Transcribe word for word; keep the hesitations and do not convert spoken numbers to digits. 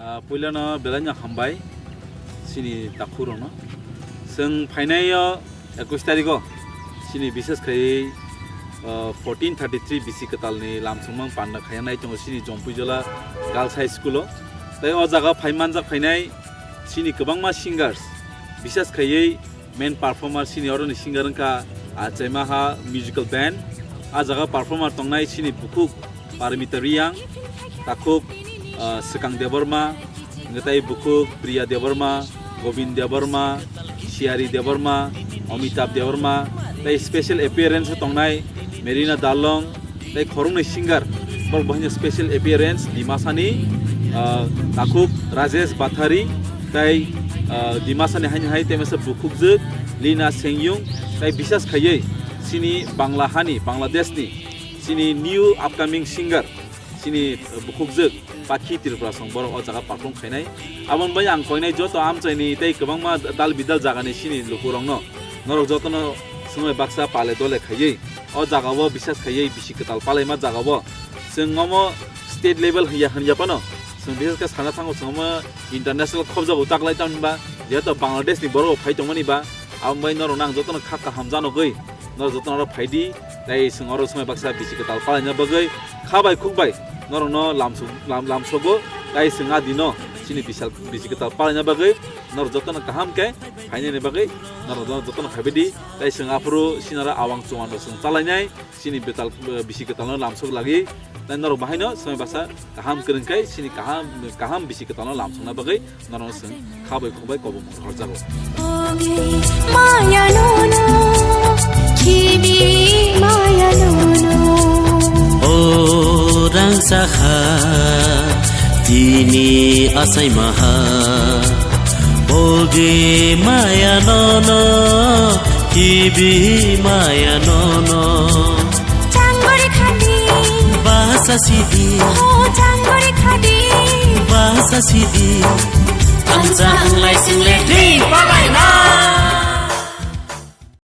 Ah, puilano belai no hambai chini takhurokno. Chwng phainaio ekush tarikho chini bishes khaiwi, ah, fourteen thirty-three bisi kwtalni lamsongmang panda khaiya nai tongo chini Jompuijola Girls High School-o. Tei o jaga phai manjak phainai chini kwbangma singers, bishes khaiwi main performer chini oroni singer wngkha, ah, Chaimaha Musical Band. Ah jaga performer tongnai chini bukhuk Parmita Riyang, takhuk, ah, Swkang Debbarma, hwnkhe tei bukhuk Priya Debbarma, Govind Debbarma, Siari Debbarma, Amitabh Debbarma, tei special appearance tongnai Merina Darlong, tei khoroknwi singer, borok bo haino special appearance Dimasani, ah, takhuk Rajesh Bathari, tei, ah, Dimasani haino hai tei masa bukhukjwk Lina Sengyung, tei bisas khaiwi chini Bangla hani, Bangladeshni chini new upcoming singer, chini, ah, bukhukjwk Pakhi Tripura song borok o jaga perform khainai. Aboni bai ang koinai joto amchaini tei kwbangma dal bidal jagani chini lukurokno, norok jotono swngwi baksa pale dole khaiwi o jagao bisas khaiwi bisi kwtal palaima jagao chwng omo state level hwnya hwnya phano chwng bisas khe sana thango, chwng omo international khobjago taklai, tamni ba jehetu Bangladesh ni borok phai tongmani ba, aboni bai norokno ang jotono kha kaham janogwi norok jotono oro phaidi, tei chwng oro swngwi baksa bisi kwtal palaina bagwi kha bai khuk bai norokno lamsok-, lam-, lamsogo, tei chwng a dino chini bisal bisi kwtal palaina bagwi norok jotono kaham khe phainani bagwi norok jotono phaibaidi, tei chwng aphuru sinaro awang chuan rok chwng chalainai, chini betal, bisi kwtalno lamsok lagi, tei norok bahaino swngwi baksa kaham kwrwng khe chini kaham, kaham bisi kwtalno lamsokna bagwi norokno chwng kha bai khuk bai kobong horjago. Ogi maya nono, khibi maya nono. O rang sakha tini asai maha. Ogi maya nono, khibi maya nono. Changori khadi. Bahasa sidi. Oh, changori khadi. Bahasa sidi. Amsa ang lai sing le dri palai na.